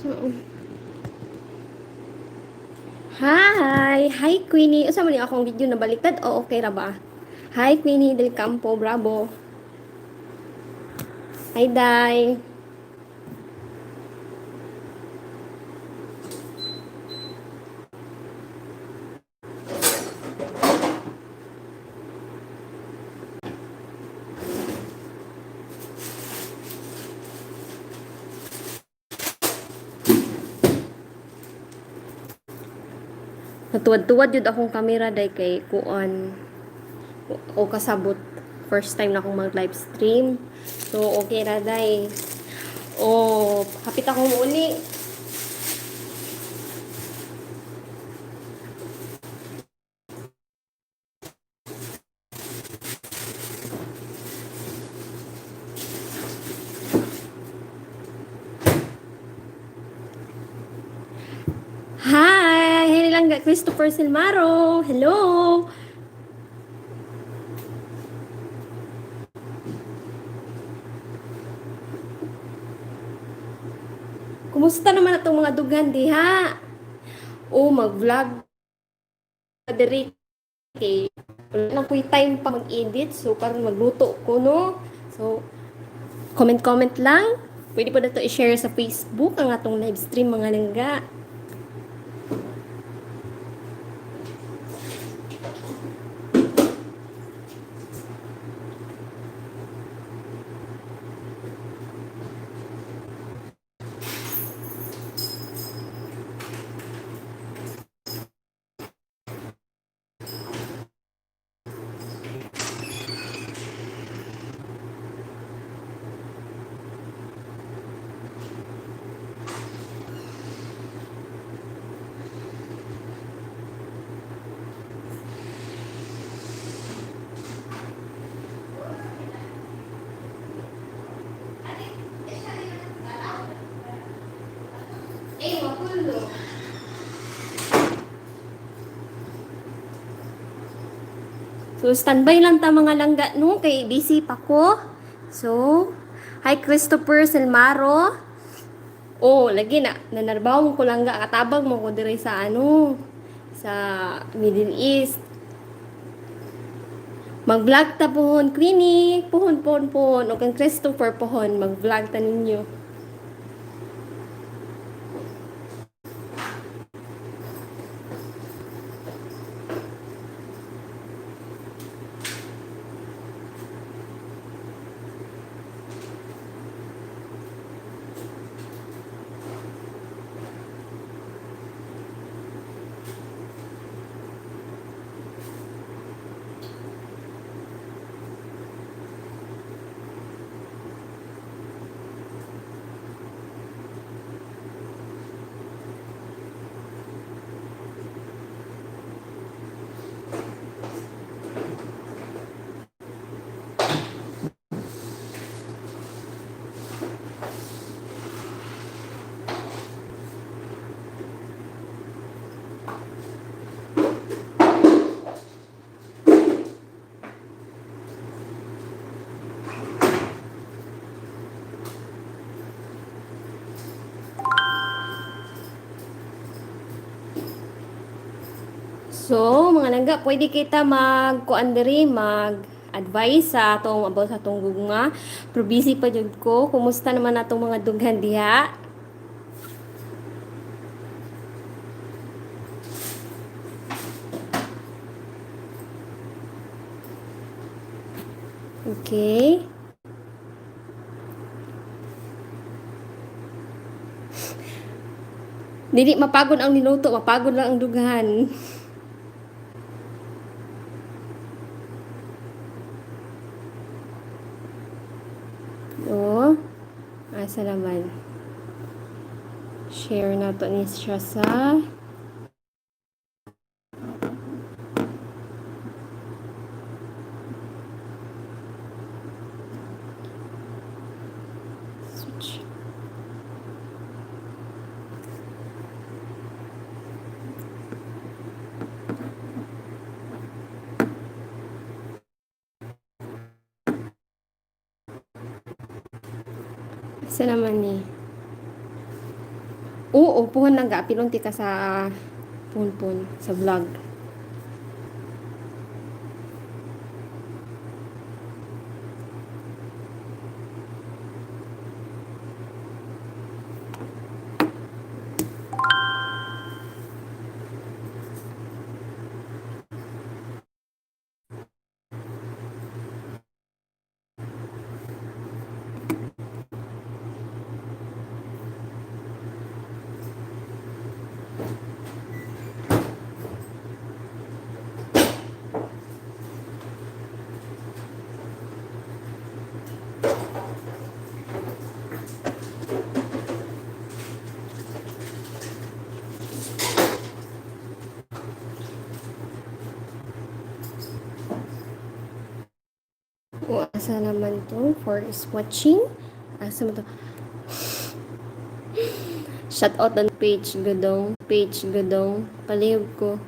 So, hi! Hi, Queenie! Usa man ni akong video na baliktad? O okay ra ba? Hi, Queenie del Campo. Bravo! Hi, Day! Natuwad-tuwad yun akong kamera day kay kuan o kasabot. First time na akong mag live stream. So, okay ra day. O, hapit akong uli. Hi! Hey lang Christopher Silmaro. Hello! Kumusta naman atong mga dughan diha? O mag-vlog diri kay wala na ko'y time pa mag-edit, so karon magluto ko, no. So comment comment lang. Pwede pa nato i-share sa Facebook ang atong live stream, mga langga. Eh, makulo. So, standby lang ta, mga langga, no? Kay busy pa ko. So, hi Christopher Selmaro. Oh, lagi na. Nanarbaw ko langga. Katabang mo ko dire sa ano, sa Middle East. Mag-vlog ta pohon, Queenie. Pohon, pohon, pohon. O kang Christopher pohon. Mag-vlog ta ninyo. So, mga langga, pwede kita mag-kuan diri, mag-advise sa atong about sa atong gugma. Pero busy pa jud ko. Kumusta naman atong mga dughan diha? Okay. Dili mapagod ang niluto, mapagod lang ang dughan. Asa naman? Share nato ni siya sa switch. Asa naman ni? Oo, puhon lang ga. Apilon ti ka sa punpon, sa vlog. O, asa naman to? For is watching. Asa mo to? Shout out ang page gadong. Page gadong. Palihog ko.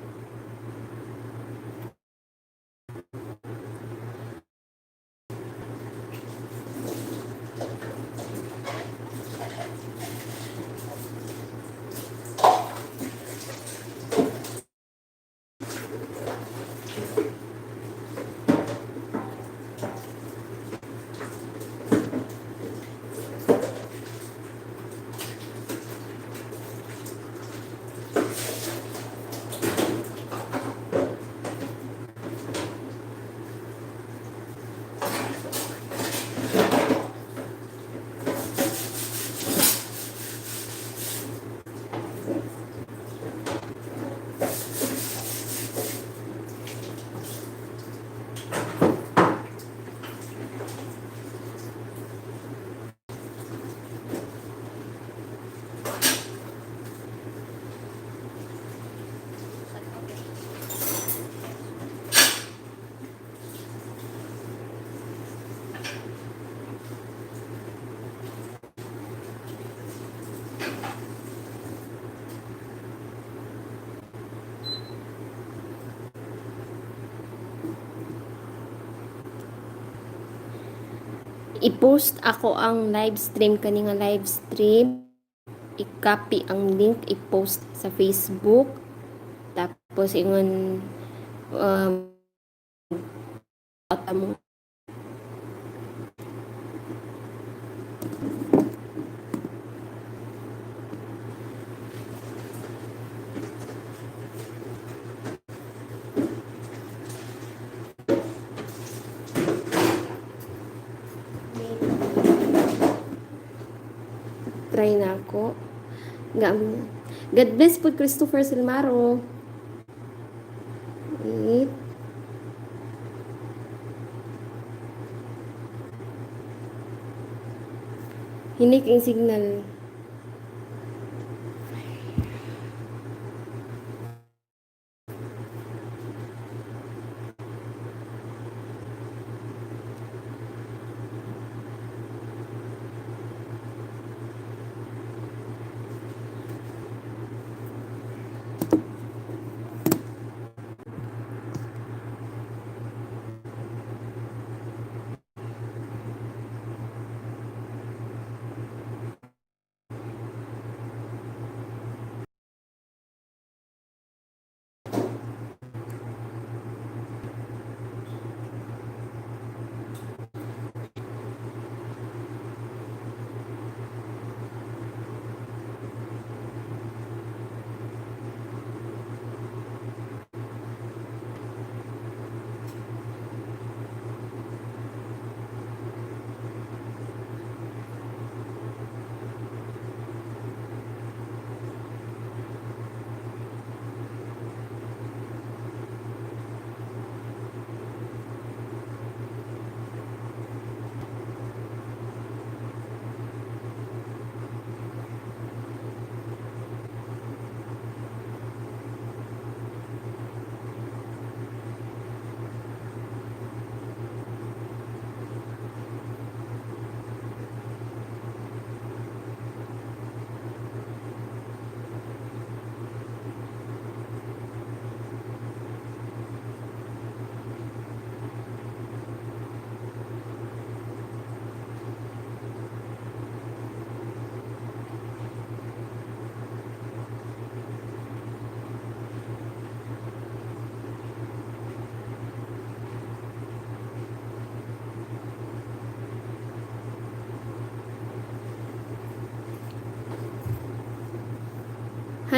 I-post ako ang live stream kani nga live stream. I-copy ang link, i-post sa Facebook. Tapos ingon mo. Try na ako. God bless po, Christopher Silmaro. Wait. Hinik ang signal.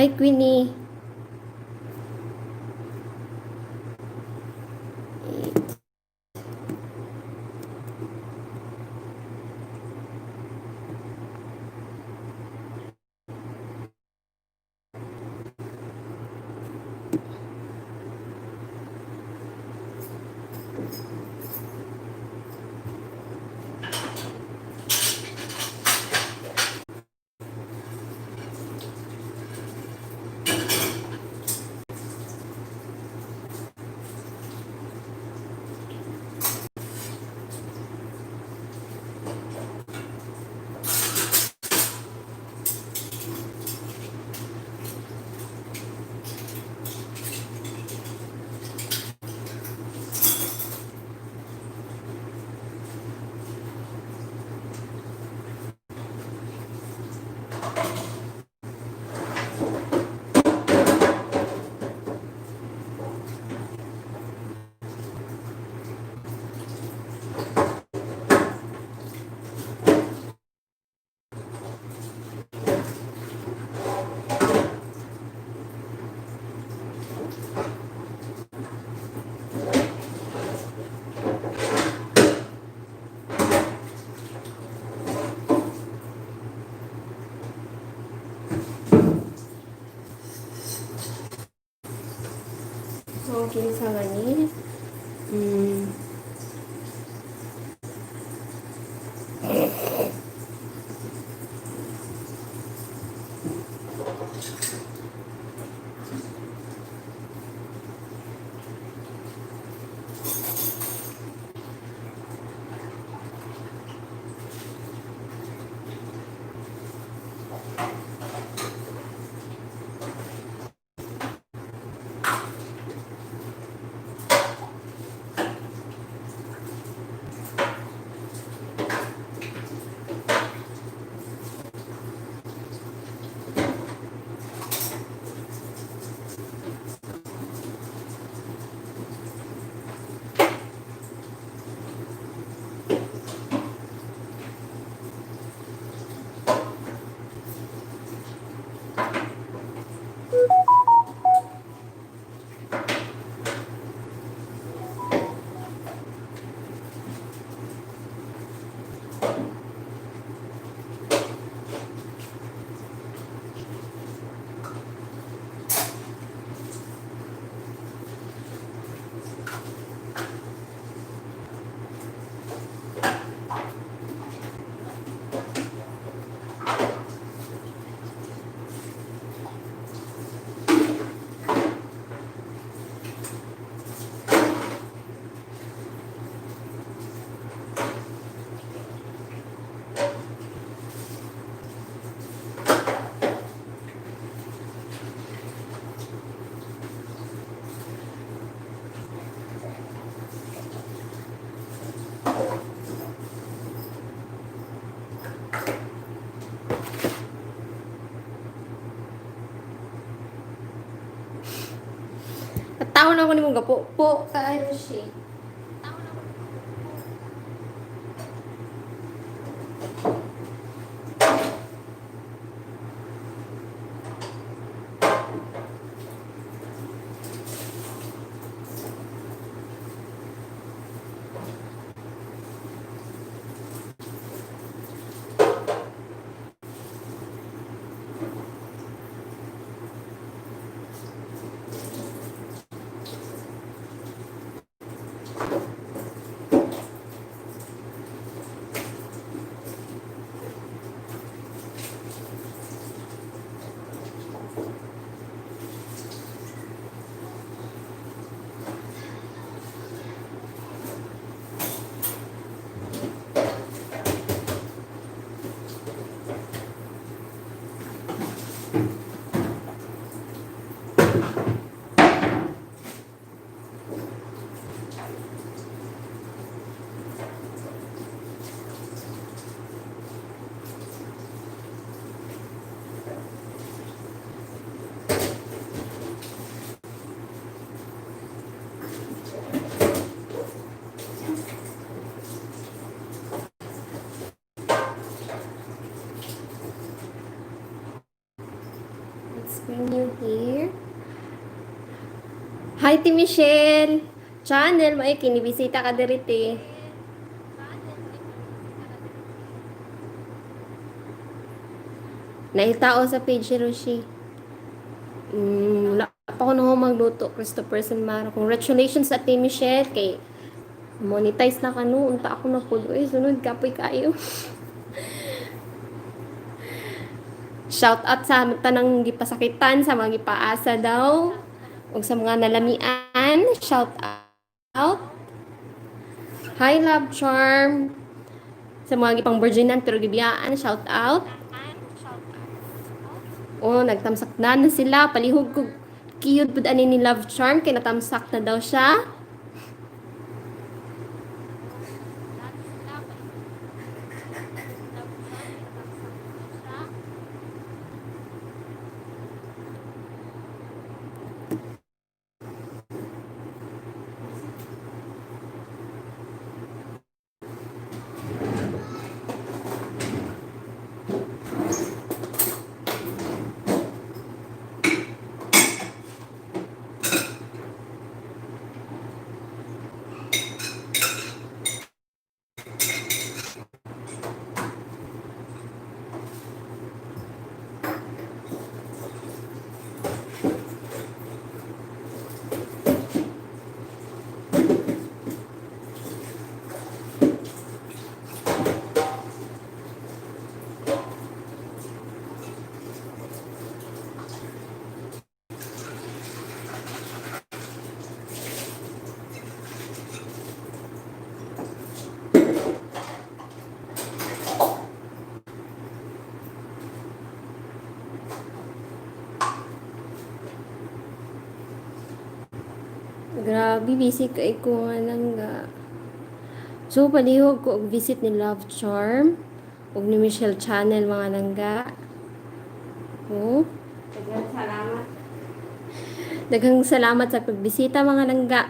Hi, Queenie. Eight. So, kinsa gani? Taon ako nimo gapo po kaayo siya. Hi, Ti Michelle! Channel, may kinibisita ka diri, te. Naitao sa page ni Roshi. Wala pa ko na magluto, Christopher San Maro. Congratulations sa Ate Michelle kay monetize na kanu. Unta ako na pud. Uy, sunod kapoy kayo. Shout out sa tanang gipasakitan, sa mga gipaasa daw, ug sa mga nalamian, shout out. Hi, Love Charm. Sa mga gipang virginan pero gibiyaan, shout out. Oh, nagtamsak na na sila. Palihog ko kiyod pud ani ni Love Charm kay natamsak na daw siya. Grabe, busy kay ko nga lang ga. So, palihog ko og visit ni Love Charm ug ni Michelle Channel, mga langga. Oh. Daghang salamat. Daghang salamat sa pagbisita, mga langga.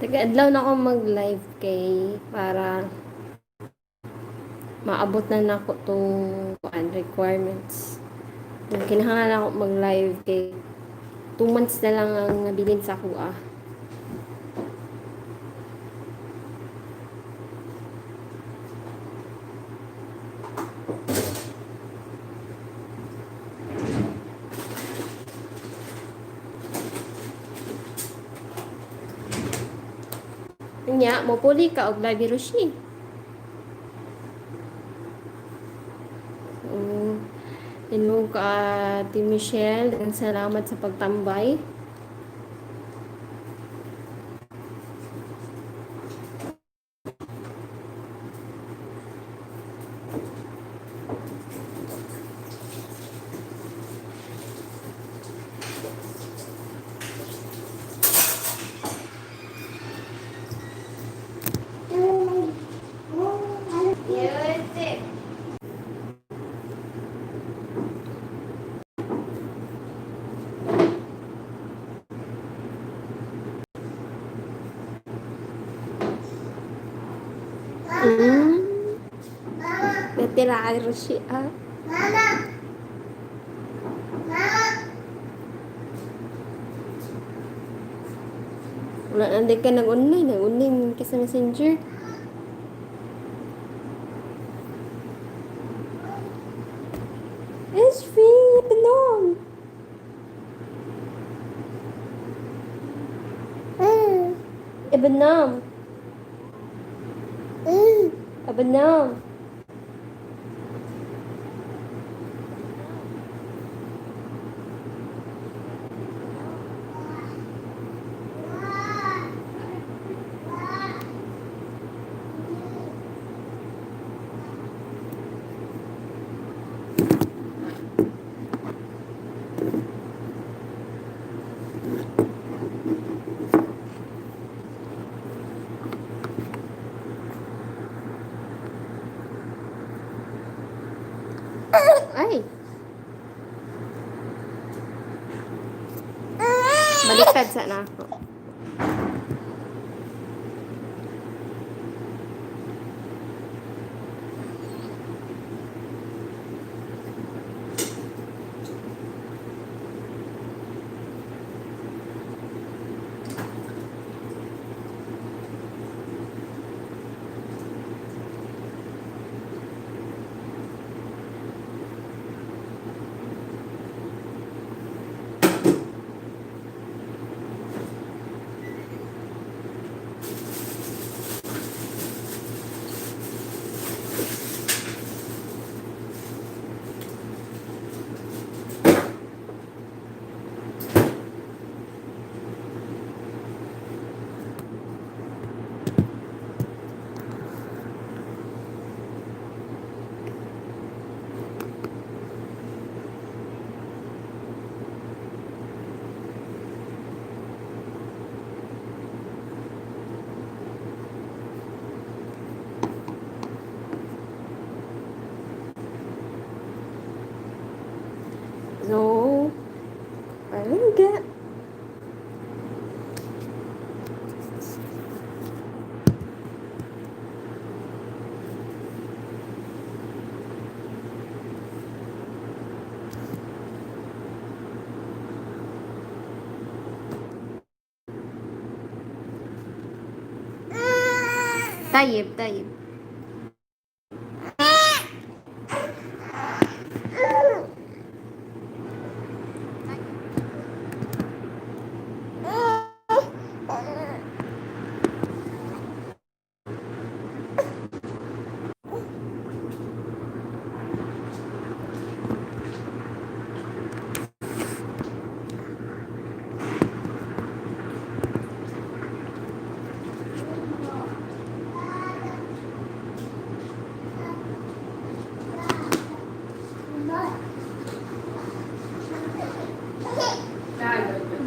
Taga-adlaw na ako mag-live kay para maabot na nako tong kuan requirements. Yung kinahanglan ako mag-live kay 2 months na lang ang nabilin sa kuha. Nya, mopuli ka og live, Hiroshi. Oo. Hello ka, Ate Michelle. Daghang salamat sa pagtambay. Tira siya. Mama! Mama! Wala na din ka nag-online. Nag-online ka sa Messenger. ايش في بنوم؟ بنام، بنام. Ay! Baliktad sana ako. So, palangga. طيب طيب.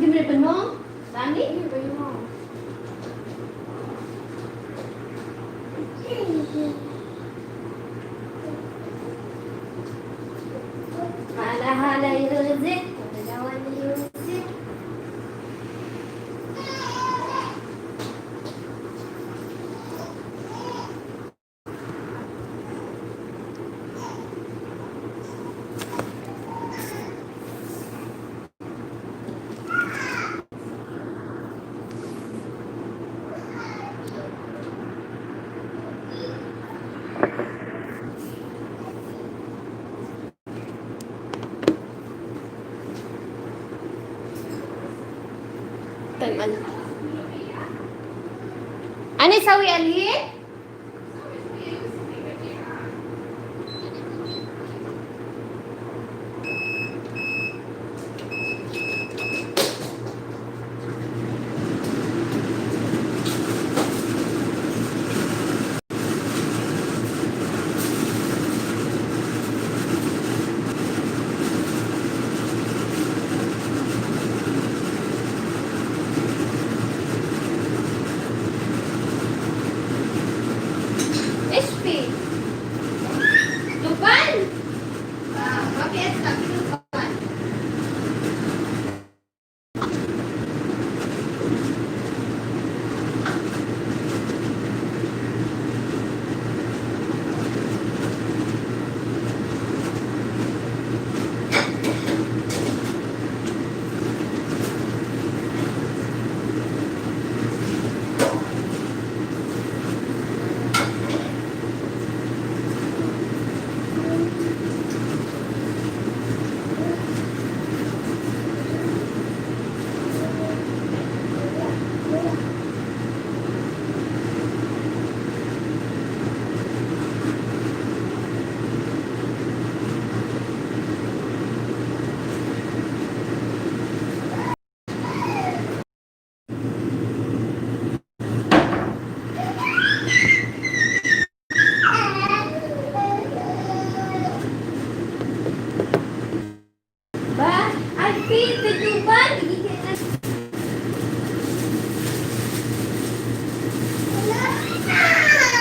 Give me the no. Danny? هلا هلا يوسف، هلا ولا يوسف. طيب انا اسوي الهين. Bituban, gigikan na.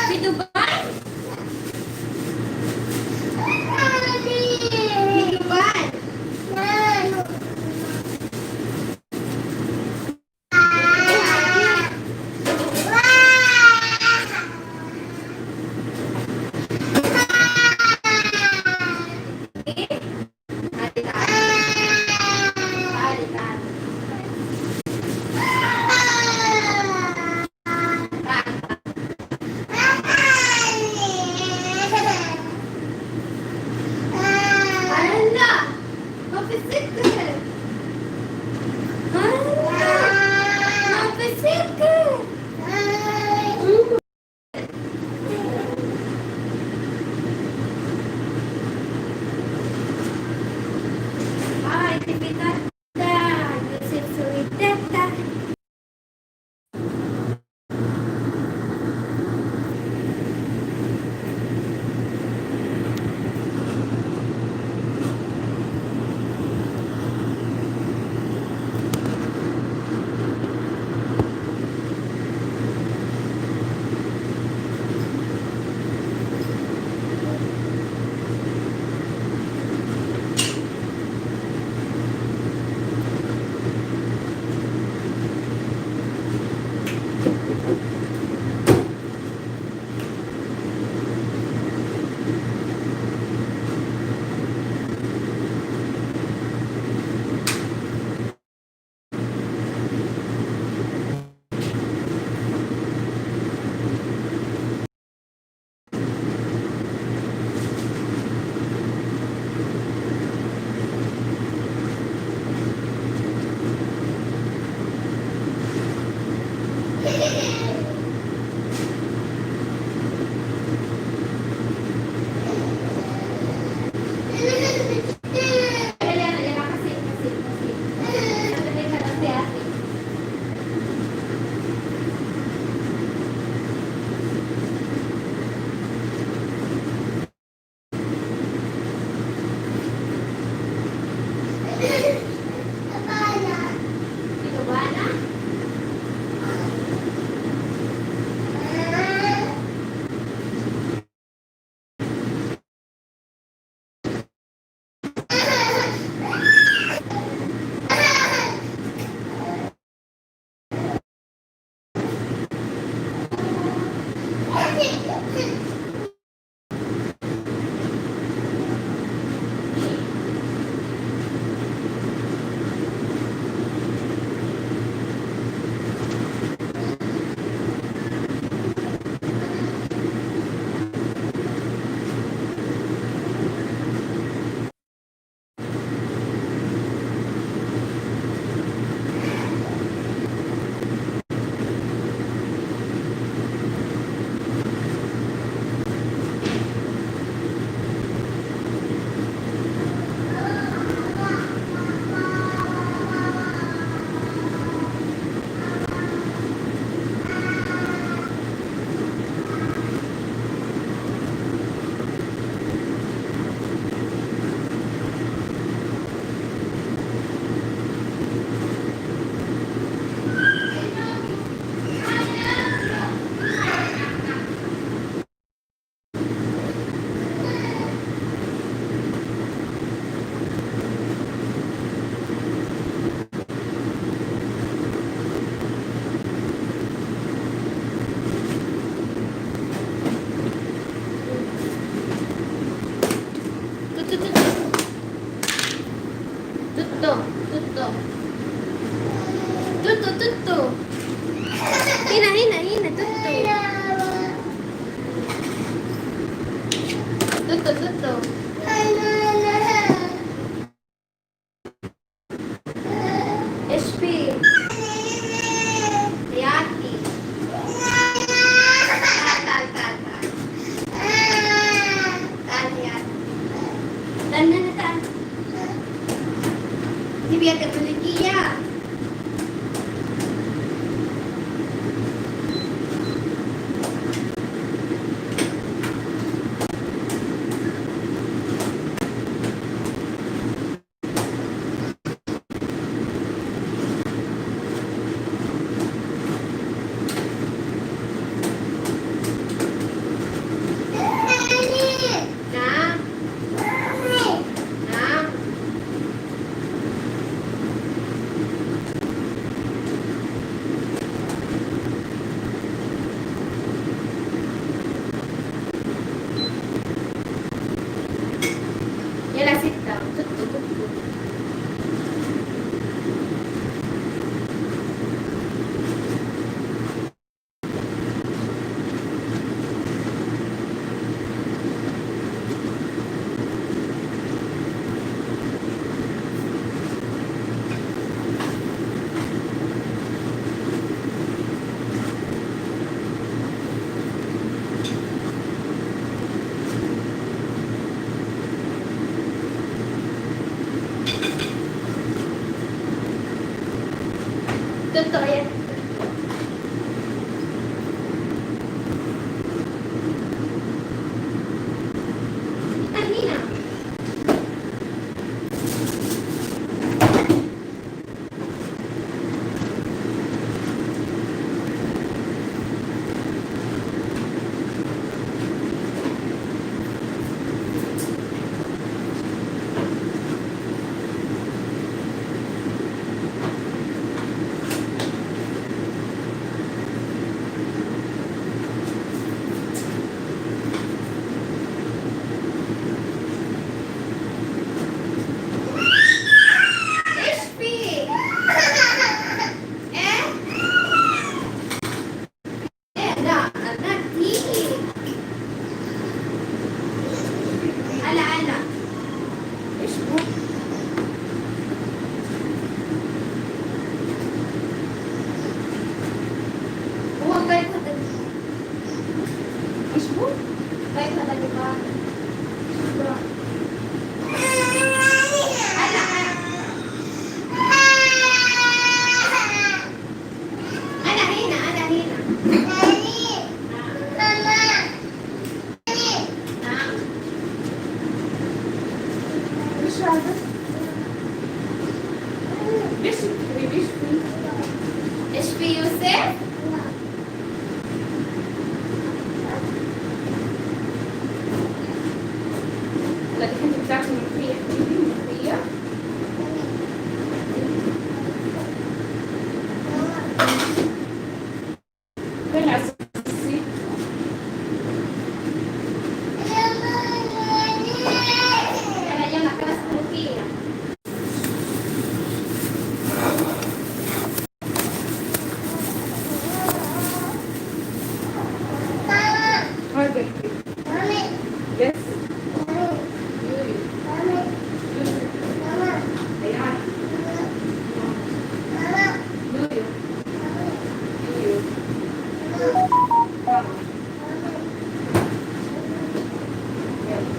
Bituban? Bituban. Ate ta. Ate ta. هلا ما في سكر. هلا ما في سكر. Ay, tipitata. Yusuf suiteta. Dali, dali, kasi, kasi, kasi. Dali ka lang si ate. Ito ba na? Tutto, tutto. Tutto, tutto. Tutto, tutto. Hina, hina, hina, tutto. Tutto, tutto. HP. Yaki. Tal, tal, tal, tal. Tal, yan. Tal na na, tal. Hindi ka tulikiya. Totoo yan. Kanina. Ishpi! Eh? Eh, na, na, di. Ala, ala. ايش بو؟ هو كيف هذا؟ ايش بو؟ كيف هذا اللقاء؟ شكرا. على أنا هنا، أنا هنا. نعم. ايش هذا؟ ليش بتحبي؟ ليش في؟ إيش في يوسف؟ لا، انت بتاكلي ملوخية حبيبي؟ ملوخية؟ فين عزيزي؟ أنا اليوم أكلت ملوخية. هاي بيبي. Yes. يوري. يوسف. ريان. يويو. يويو. ماما. يلا.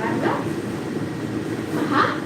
هذا؟ أها.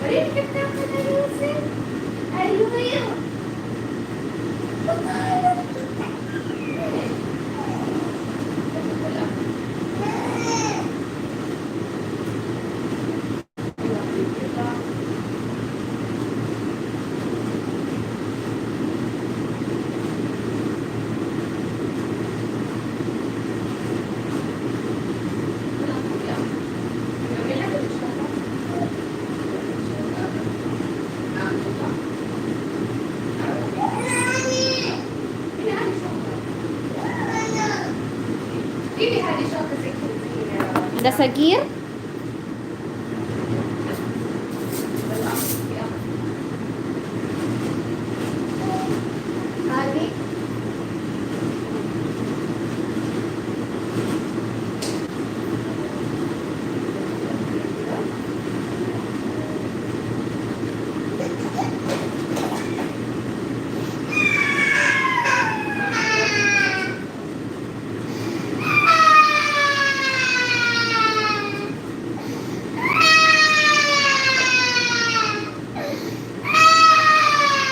وريني كيف تاكل يا يوسف. Kayo. هذا صغير. هذه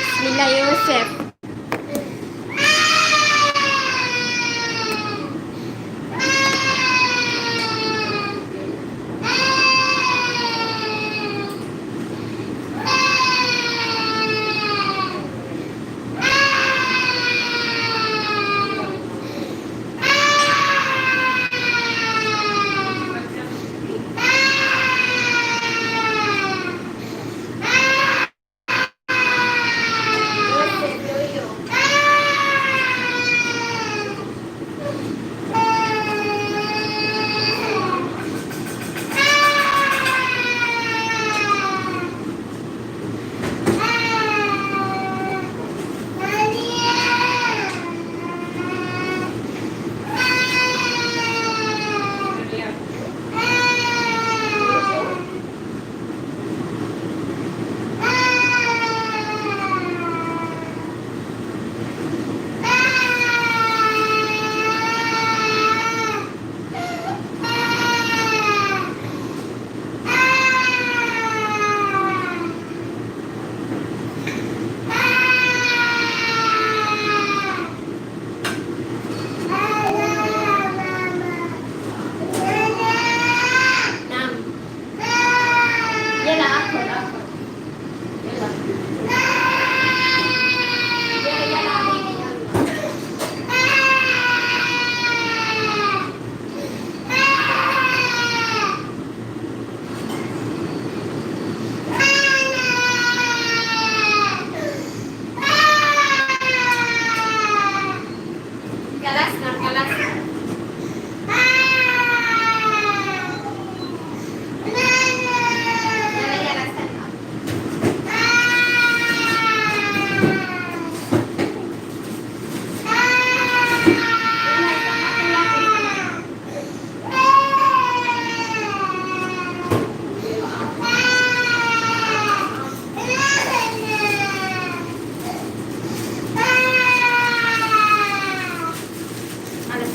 بسم الله يوسف. يوسف يويو. نعم، يلا اكل اكل، يلا يلا يلا حبيبي يلا. خلاص خلاص. يلا يلا، استنى. خلاص.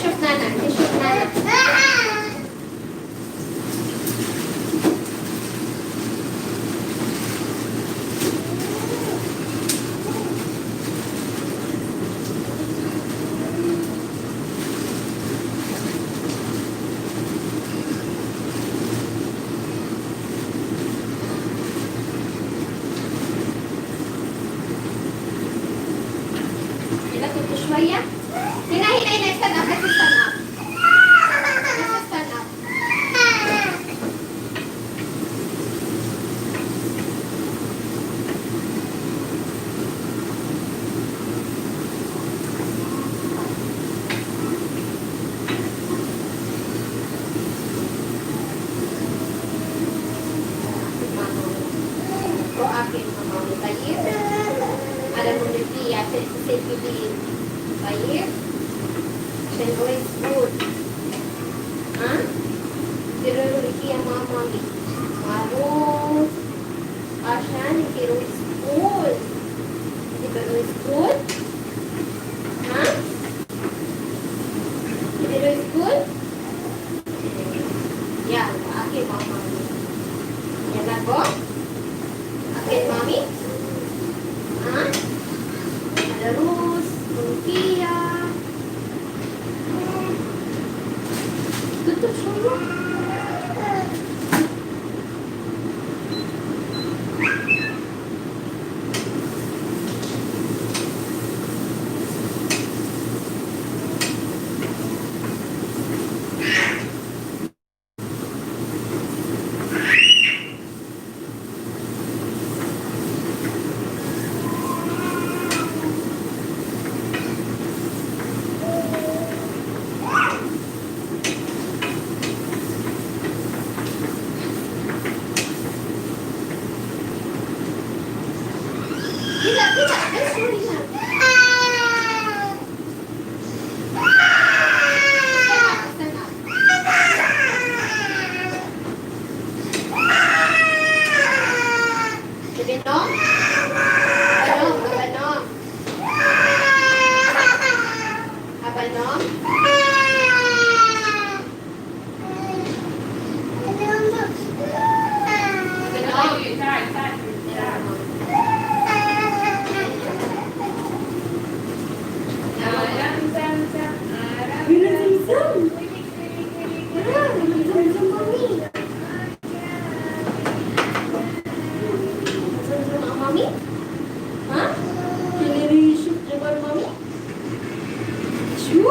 شوف نانا، شوف نانا. يلا كنت شوية هنا هنا هنا. استنى بس، استنى بس، استنى. Ko akin mama طيب. ملوخية عشان تصير كبير. طيب، عشان هو school. ها؟ quiero ملوخية مع مامي مع رز عشان quiero school. انت بتروح school؟ ها؟ quiero school؟ يلا، اكل مع مامي. يلا go. اكل مامي. ها؟ هذا رز ملوخية. كنت شو. كده كده بس شوري. استنى استنى. تبي نوم؟ نوم، أبى نوم، أبى نوم. أبى نوم. تعال تعال تعال. أرم زمزم أرم. زمزم. زمزم مامي، زمزم مع مامي. ها؟ تقدري شوف جبل مامي؟ شو؟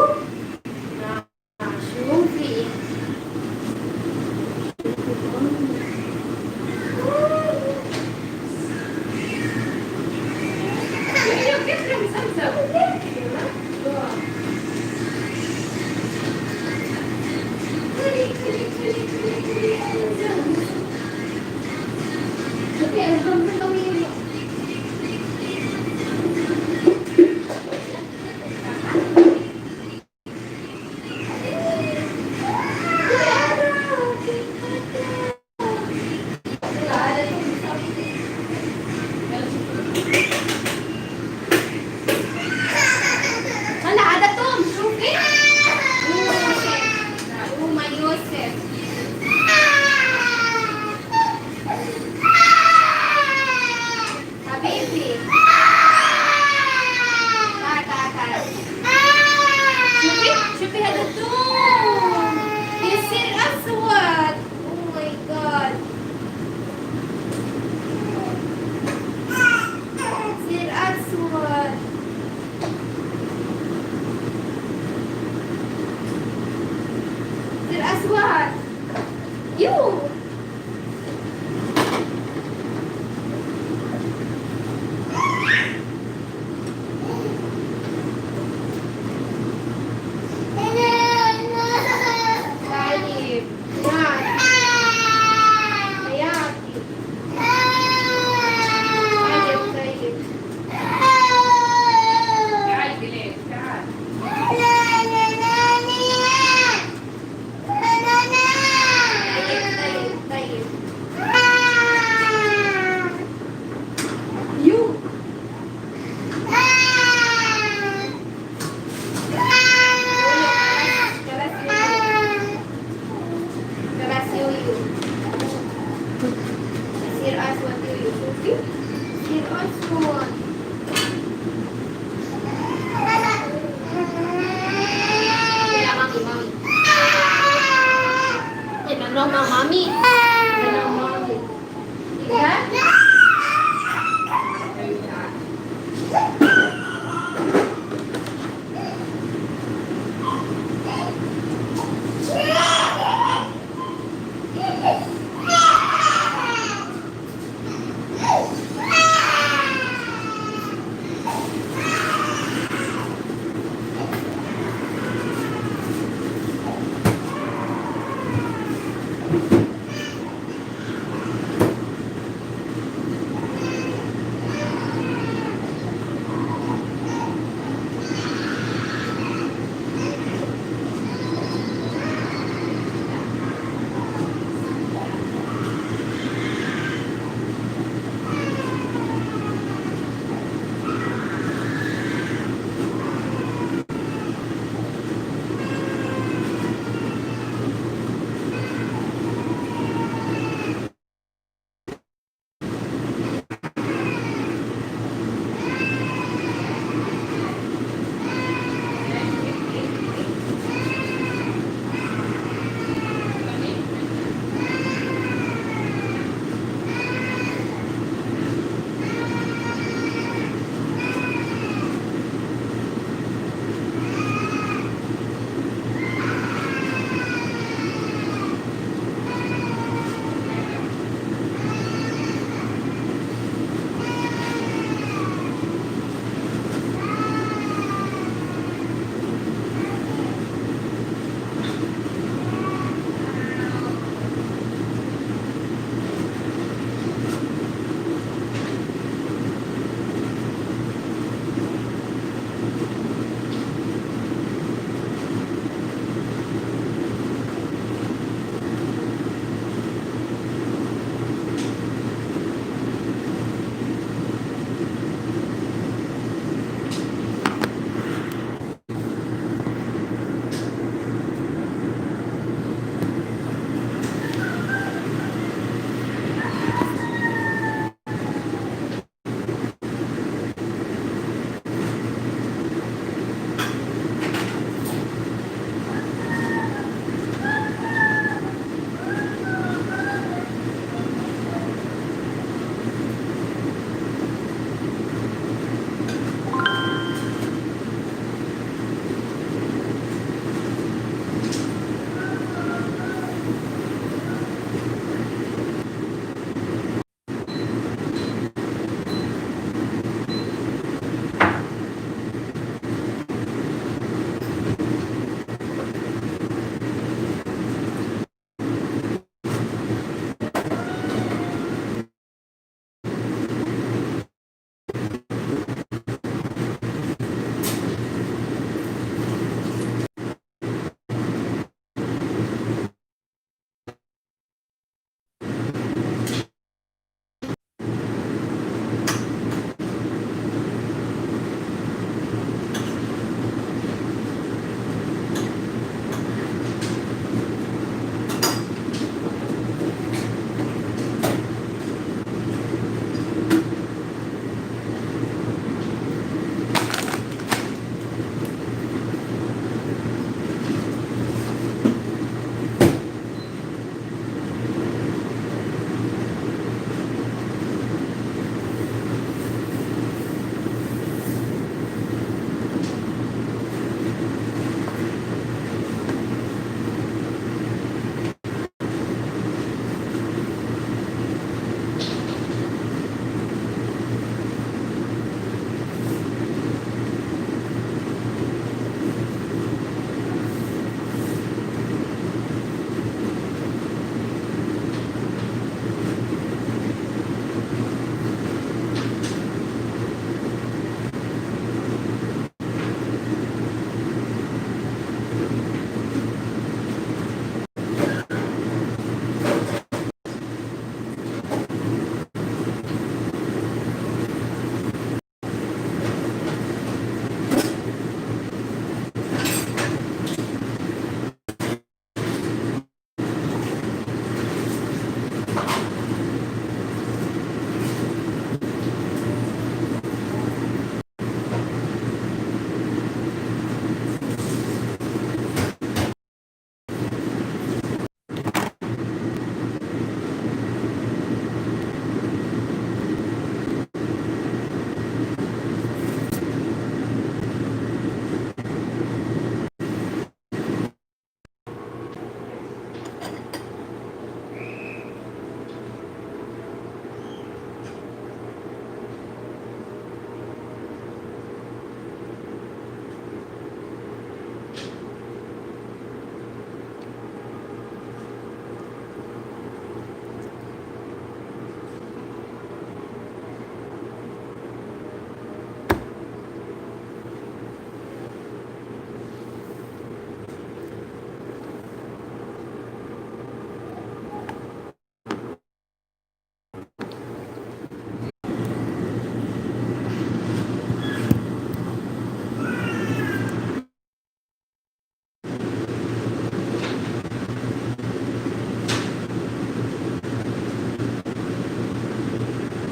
شوفي شوفي مامي. شوف كيف زمزم. شوفي زمزم مامي. هلا عادتهم. شوفي يوسف وما يوسف. حبيبي، تعال تعال تعال. شوفي شوفي، هذا الثوم يصير اسود. oh my God، يصير اسود. يصير اسود. يو.